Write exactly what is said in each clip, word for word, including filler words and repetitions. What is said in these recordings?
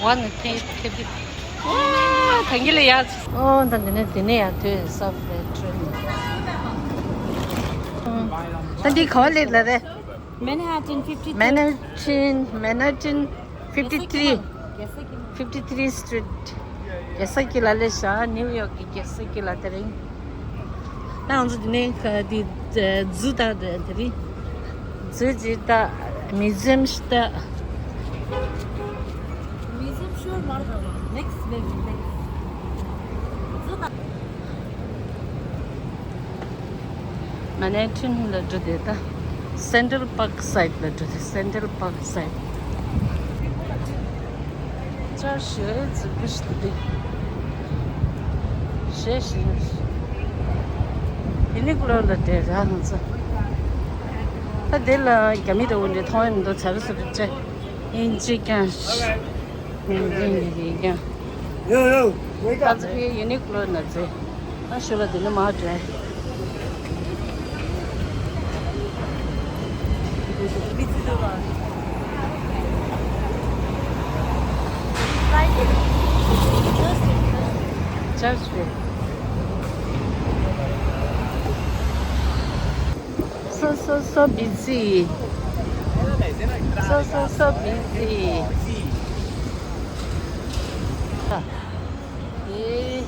One thing, ཁེ་ཏི། ཨ། ད་གིན་ལ་ཡ། ཨོ། ད་འདི་ནས་འདི་ནས་ཡར་ཐོན་སབ་ཝེ་ཊེན། ཨ། ད་འདི་ག་བ་སླེབས་ལ་རེད། Manhattan fifty three. Manhattan, Manhattan fifty three. Fifty three Street. རྒྱལ་ས་ཀི་ལ་སླེབས་ཤག་ནིའུ་ཡོག་གི་རྒྱལ་ས་ཀི་ལ། དེ་རིང་ད་ང་ཚོ་འདི་ནས་ཁ་འདི་ཛུ་ལྟ། དེ་རིང་ཛུ་ཅིག་ལྟ། མིའུ་ཛི་ཡམ་ཞིག་ལྟ། Museum sure མར་འགྲོ་བ། Next, next, next. ཛུ་ལྟ། མན་ཧ་ཊན་ལ་འགྲོ་དེ། ད་སེན་ཊྲལ་པཱརྐ་སའིཌ་ལ་འགྲོ་དེ། སེན་ཊྲལ་པཱརྐ་སའིཌ། ཅར་ཞེ་ཙི་གི་ཞིག་དེ། ཞེ་ཞེ། ཡུ་ནི་ཀློ་ལ་འགྲོ་ར་ང་ཚོ། ད་དེ་ལ་རྒྱ་མི་འདྲ་བོ་འདྲ་མཐོང་ཡ་མི་འདུག་ཚ་བ་ཚ་བ་བྱས། ཨིན་ཇི་རྐྱང་། ཡོ་ཡོ། ད་ཚོ་ཕའི་ཡུ་ནི་ཀློ་ན་ཚེ། ཨ་ཞོ་ལ་དེ་ནི་མ་དྲན། ཅར་ཅི་རེད། So, so, so busy. So, so, so busy. ཨེ།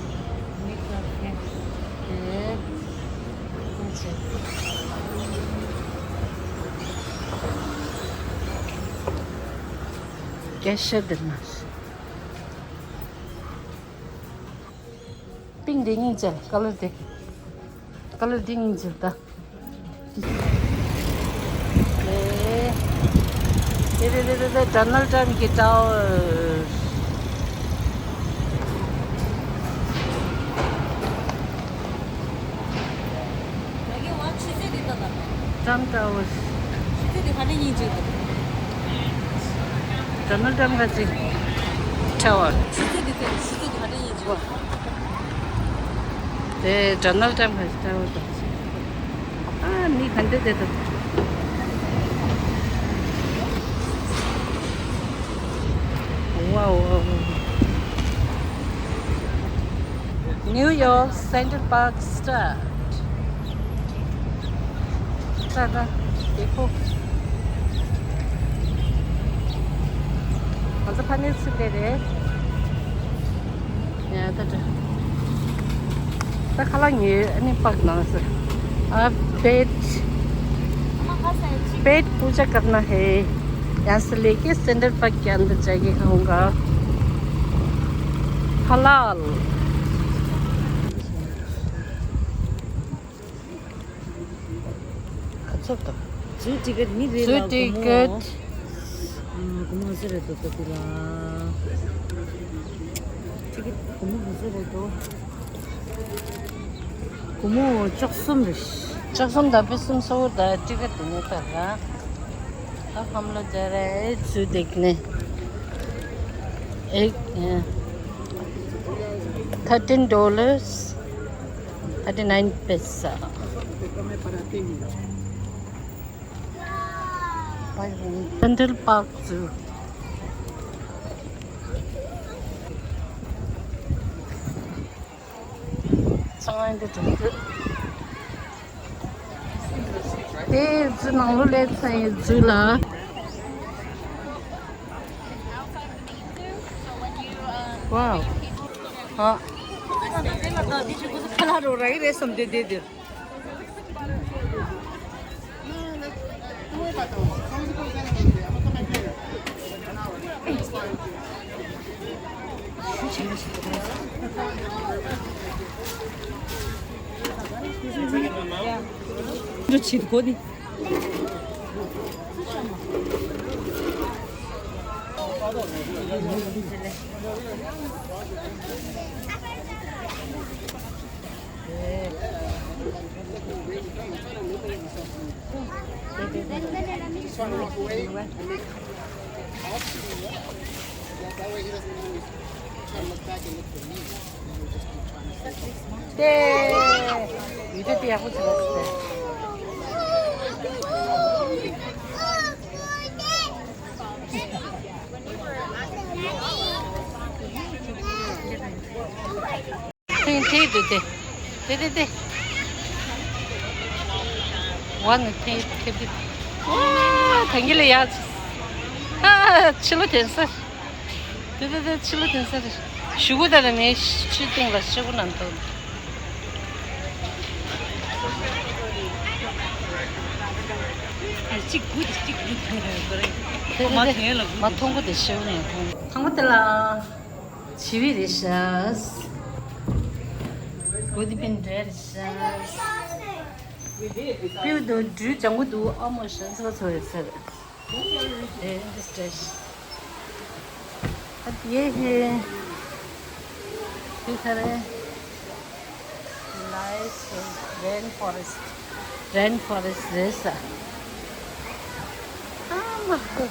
ཨེ། རྒྱལ་ཤ་དེ་མ། པིང་དེ་སྙིང་རྗེ། ཀ་ལར་དེ། ཀ་ལར་དེ་སྙིང་རྗེ་ད། ཨེ། དེ་དེ་དེ་དེ་དེ་ཌོ་ནལ་ཊམ་གྱི་ཊ་ཝར། ཡ་གི་ཝ་ཆུ་ཚོད་དེ་ད་ད། ཊམ་ཊ་ཝར། ཆུ་ཚོད་དེ་ག་ནས་སྙིང་རྗེ་འདུག་ཌོ་ནལ་ཊམ་ག་ཚོད་ཊ་ཝར། ཆུ་ཚོད་དེ་ད། ཆུ་ཚོད་དེ་ག་ནས་སྙིང་རྗེ་འདུག་དེ་ཌོ་ནལ་ཊམ་ག་ཊ་ཝར་དང་། ཨ། མི་ག་འདྲ་དེ་དང་། ཝའོ། New York Central Park Star། ད་ད་དེ་ཁོ། ང་ཚོ་ཕ་ནས་ཚུར་སླེབས་རེད། ཡ་ད་ད། ད་ཁ་ལག་ཉོས། ཨ་ནི་པཱརྐ་ནང་སོང་། अब पेट, पेट पूजा करना है। यहाँ से लेके central park के अंदर जाके खाऊंगा। हलाल। ཁ་ཚབ་དང་། ཛུའི་ཊི་ཀེ་ཊི་ནི་རེད་ལ། ཛུའི་ཊི་ཀེ་ཊི། སྒོར་མོ་ག་ཚོད་རེད་འདུག་ད་དེ་ལ། ཊི་ཀེ་ཊི་སྒོར་མོ་ག་ཚོད་རེད་འདུག་སྒོར་མོ་བཅུ་གསུམ་རེད། བཅུ་གསུམ་དང་ཕུན་སུམ་ཚོགས་པོ་དང་ཊི་ཀེ་ཊི་དེ་ནས་ལྟར་ལ། अब हम लोग जा रहे हैं जूस देखने। एक, अ, थर्टीन डॉलर्स थर्टी नाइन पैसा। सेंट्रल पार्क जू। ཚང་མ་འདི་འགྲོ་གི། དེ་ཛུ་ནང་ལོགས་སླེབས་ཚར་ཡིན། ཛུ་ལ། ཝའོ། ཨ། ཁ་ལག་རོ་ར་ཡི་རེད་བསམ་སྟེ་བསྡད་དེ། འགྲོ་བྱེད་དགོས་ནི། དེ་ཡུལ་དེ་ཡག་པོ་བྱུང་བ་ཟེར། ཐེ་དུ་དེ། དེ་དེ་དེ། ཝ་ནི་ཐེ་དེ་དེ། ཝ་ཐང་གི་ལ་ཡ། ཨ་ཕྱི་ལོ་དེན་ས། དེ་དེ་དེ་ཕྱི་ལོ་དེན་ས་རེད། ཞུ་གུ་ད་ར་མེ་ཕྱི་སྟེང་ལ་ཤེ་གུ་ནང་དུ། གཅིག་དགུ་དེ་གཅིག་དགུ་དེ་རེད། དེ་དེ་དེ་མ་ཐོང་གུ་དེ་ཤེ་གུ་ནང་དུ། ཐང་གུ་དེ་ལ། བྱི་བི་རེད་ཤག་གོ་དི་པིན་འདྲ་རེད་ཤག་པིའུ་དུ་འབྲུ་ལྗང་གུ་འདུག་ཨ་མོ་ཞན་ཚོ་ཚོ་ཡོད་ས་རེད། རེད་འདི་འདྲ་ཤག་ཨ་དེ་ཧེ། དེ་ག་རེ། Nice rainforest. Rainforest རེད་ས། ཨ་མ་ཧོ།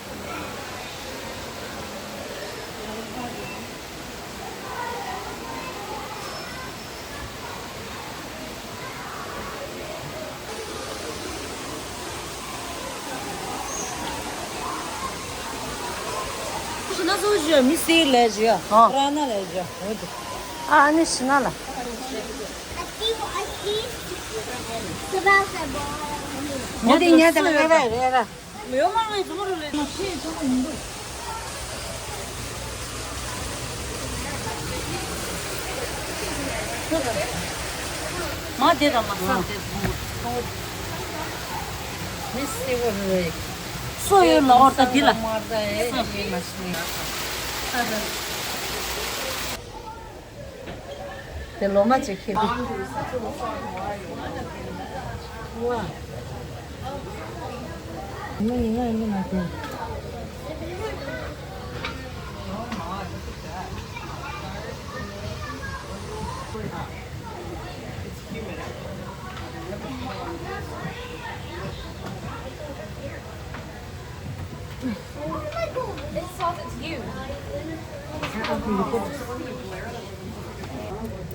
ཤི་ན་སུ་ཞུ་མི་སི་ལེ་ཞུ། ཨ། ར་ན་ལེ་ཞུ། འོ་དེ། ཨ་ཨ་ནི་ཤི་ན་ལ། ཉ་དེ་ཉ་དེ་ལ་རེ་ར་རེ་ར། མེའོ་མ་ང་ཡི་ཚོ་མ་རུ་ལེ་ན་ཤི་ཚོ་མི་འདུག་མ་དེ་དང་མ་ས་དེ་མི་སི་བ་རེ། སོ་ཡོད་ལ་འོར་ད་འདི་ལ། མར་ད་ཨེ་ཡེ་མ་ཤི། དེ་ལོ་མ་ཅིག་ཁེལ་འདུག་ཝ། ངའི་ང་ཡིན་ན་དེ།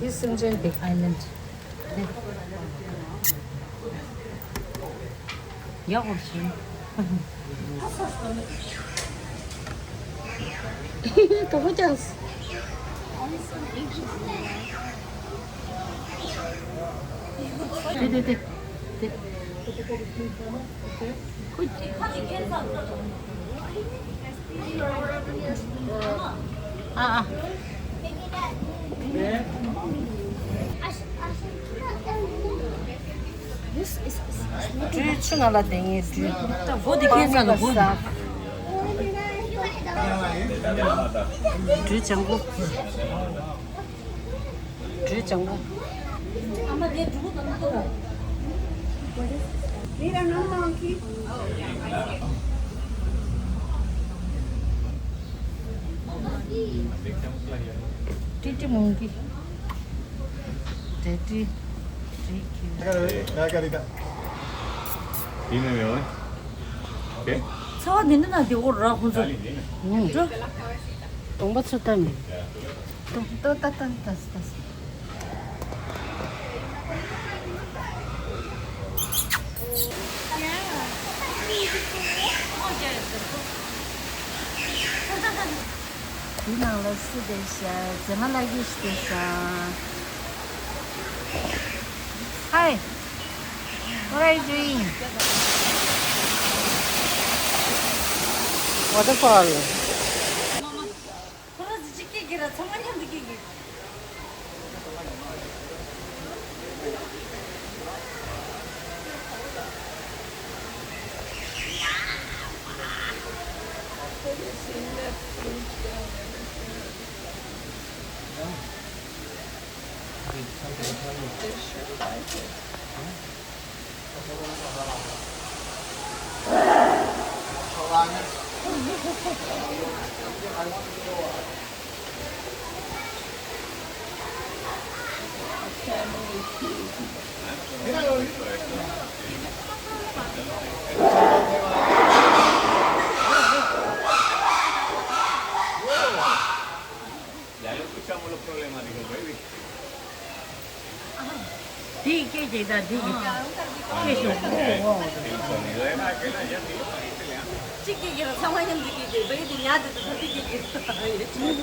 This is Sinjin Big Island. ཡག་པོ་ཞིག་དོ་པོ་ཅང་། དེ་དེ་དེ་དེ། ཨ་ཨ། སྦྲུལ་ཆུ་ནང་ལ་དེ་ངའི་སྦྲུལ། སྒོ་དེ་ཁེན་ས་ལ་སྒོ། སྦྲུལ་ལྗང་གུ། སྦྲུལ་ལྗང་གུ། Need another monkey? Pretty monkey. Pretty. Pretty cute. ཚ་བ་འདི་འདྲ་ན་འདི་འོ་ར་ཁོང་ཚོ། འགྲོ། གདོང་པ་ཚུར་བལྟ་མི། གདོང་ཏོ་ཏ་ཏ་ཏ་ཏ། དེའི་ནང་ལ་སུ་བསྡད་ཤག་མཛེས་མ་ལགས་ཀྱིས་བསྡད་ཤག Hi. What are you doing? Waterfall. འདི་སྐད་ཅིག་དང་འདི་ཡི་སྐད་ཤོད། གཅིག་སྐད་ཀྱི་ར་ཚང་མ་མཉམ་དུ་སྐད་ཀྱི་བོད་ཡིག་དེ་ཉག་དེ་དང་འདི་སྐད་ཀྱི།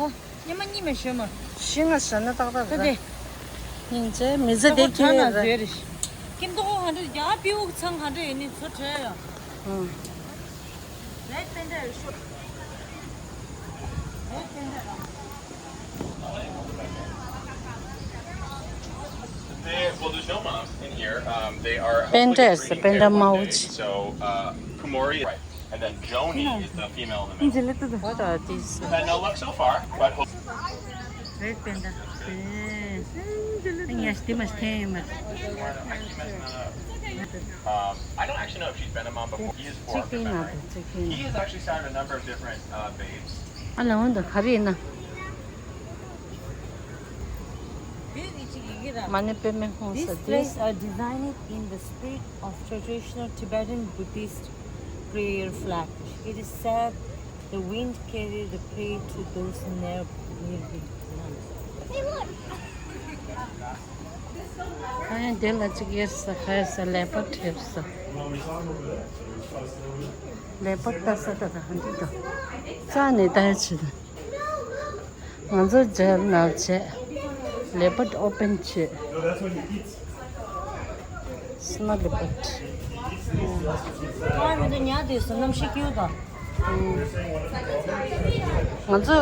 ཨོ། ཉི་མ་གཉིས་མ་ཞོན་མ། ཤི་ང་ཞོན་ན་ཏག་ཏག་ད་རེད། དེ། སྙིང་རྗེ་མི་ཚེ་བདེ་སྐྱིད་རེད། ཀིམ་ཏོག་ཧ་འདྲ་ཡ་པིའུ་ཚང་ཧ་འདྲ་ཡ་ནི་ཚོ་བྲལ་ཡ། ཨང་། རེད་པན་ཌ་ཤོ། རེད་པན་ཌ། They, well, there's no moms in here. Um, they are hopefully breeding pair one day. So, uh, Kumori, right. And then Joni is the female in the middle. What are these? We've had no luck so far, but hope- Red panda. Eh. Yes, they must tame. Um, I don't actually know if she's been a mom before. He is four. Chicken. He has actually started a number of different uh, babes. ཨ་ལ་འོན་ཏེ་ག་རེ་ཡིན་ན། མ་ཎི་པདྨེ་ཧཱུྃ་ས། These flags are designed in the spirit of traditional Tibetan Buddhist prayer flag. It is said the wind carried the prayer to those near nearby. ཨ་ཡང་དེ་ལ་ཅིག་ཡེར་ས་ཁ་ཡེར་ས་ལེ་པར་ཌི་ཡེར་ས། ལེ་པར་ཌི་ལྟ་ས་ད་ད་ཧན་དུ་ད། རྩ་ནས་ལྟ་ཡ་ཆེ་ད། ང་ཚོ་ཇེལ་ནང་བྱས། ལེ་པར་ཌི་ཨོ་པན་བྱས། སི་ནོ་ལེ་པར་ཌི། ང་ཚོ་ཉལ་བསྡད་སོ་གནམ་གཤིས་སྐྱིད་པོ་དང་། ང་ཚོ་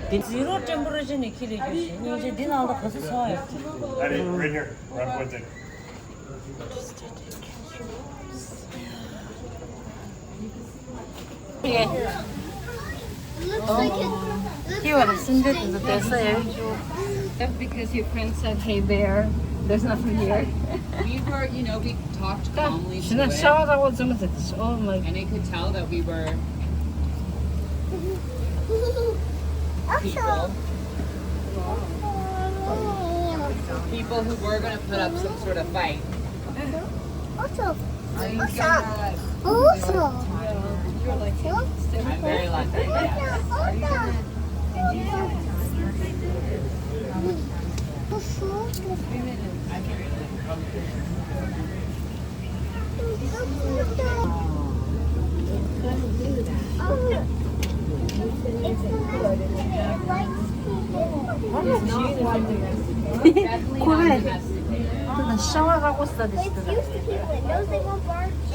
འདི། Zero temperature ནས་ཁྱི་ལས་རྒྱུ་ཞིག་སྙིང་རྗེ། འདི་ནང་ལ་ག་ཚོད་ཚ་བ་ཡོད། Right here, where I'm pointing. Looks like it, looks like it's just That's because your friend said, "Hey, bear, there's nothing here." We were, you know, we talked calmly to it, ཤ་བ་ར་བོ་ཙམ་ཟེར། Oh my. And it could tell that we were people, people who were gonna put up some sort of fight. I'm very lucky. ཁོ་རེ། ཤ་བ་ར་བོ་ཟེར་དེ་ཤི་ད།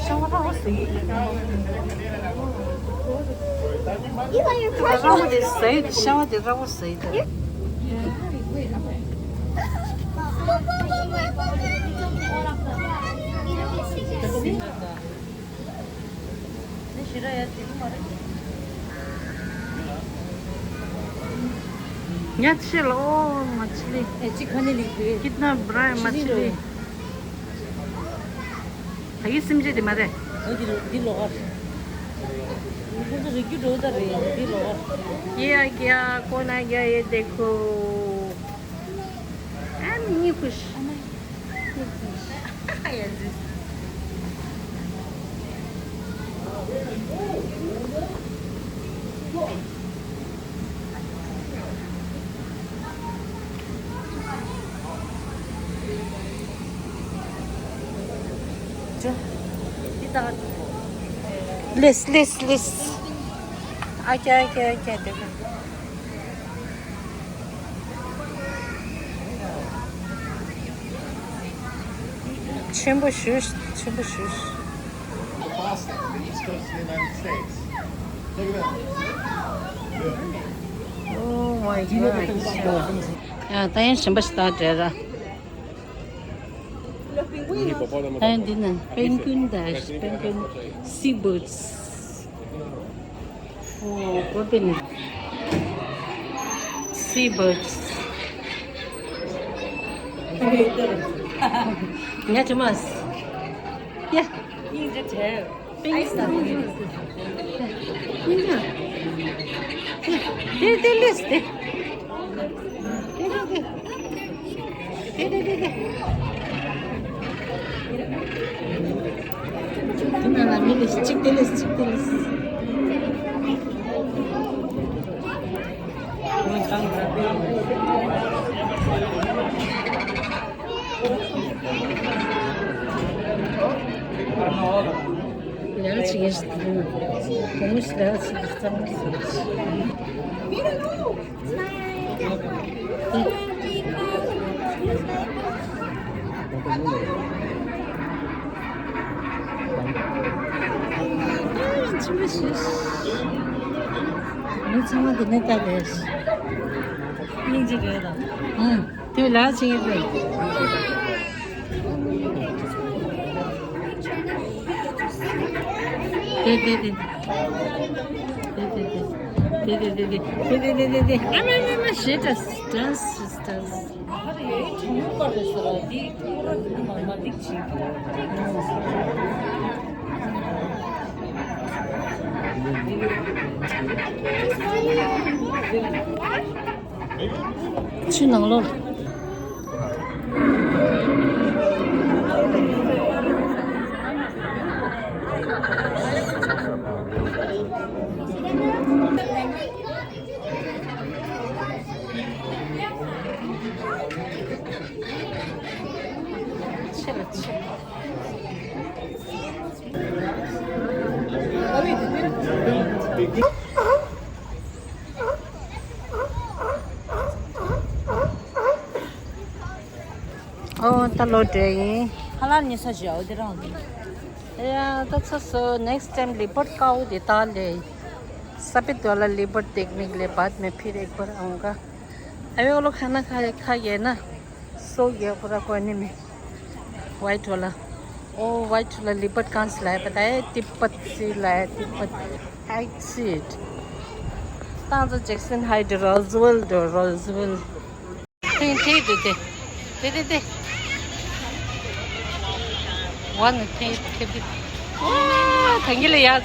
ཤ་བ་ར་བོ་ཟེར། ར་བོ་དེ་ཟེར་དེ་ཤ་བ་དེ་ར་བོ་ཟེར་དེ། ཉ་ཆེ་ལ་ཨོ་མ་ཆི་ལི། ए चिकन नहीं लिख रही। कितना बड़ा है मछली। ད་གི་སེམས་ཅན་དེ་མ་རེད། འོ་འདི་འདི་ལོགས་ཀ། ཁོ་ཚོ་རིག་རྒྱུ་འགྲོ་ད་རེད་འདི་ལོགས་ཀ། ये आ गया, कौन आ गया, ये देखो। आ, mini fish. List, list, list. Okay, okay, okay. ཆེན་པོ་ཞུ། ཆེན་པོ་ཞུ། Oh my God. ཡ་ད་ཡང་གཞན་པ་ཞིག་ད་འདྲ་ར། ད་ཡང་འདི་ན་པེང་གུན་དང་པེང་གུན། Sea birds. Oh, what in sea birds. Yeah, Thomas. Yeah. Pink. Pink. There, there, there. དེ་ནང་ལ་མི་ལ་གཅིག་དེ་ལས་གཅིག་དེ་ལས། ལས་ཀ་བྱེད་མཁན་ཞིག་འདུག་ན། བུ་མོ་ཞིག་ལས་ཀ་བྱེད་དུས་གཙང་མ་བཟོ་ཞིག་ཆུ་མ་ཞིག་མི་ཚང་མ་དེ་ནས་ལྟ་དགོས། སྙིང་རྗེ་རེད་ད། ཨང་། དེ་ལ་ཅིག་ཡིན་པས། དེ་དེ་དེ། དེ་དེ་དེ། དེ་དེ་དེ་དེ། དེ་དེ་དེ་དེ། ཨ་མ་མ་མ་ཞེ་དྲག་dance is dance. ཆུ་ནང་ལོགས། ཆེ་ལ་ཆེ། ཨོ་ད་ལོ་འདྲ་ཡིན། ཁ་ལག་ཉེ་ས་ཞིག་ཨོ་དེ་རང་། ཡ་ད་ཚ་སོ་next time लिपट का वो देता ले। सफेद वाला लिपट देखने के लिए बाद में फिर एक बार आऊँगा। अभी वो लोग खाना खा खा गए ना, सो गया पूरा कोने में। वाइट वाला, ओ वाइट वाला लिपट कहाँ से लाया पता है? तिब्बत से लाया, तिब्बत। I see it. ताजा जैक्सन हाइड रोजवेल दो रोजवेल। ཐེ་ཐེ་ཐེ་ཐེ། ཐེ་ཐེ་ཐེ། ཝ་ནི་ཐེ་ཐེ་ཐེ། ཝ་ཐང་གི་ལ་ཡ།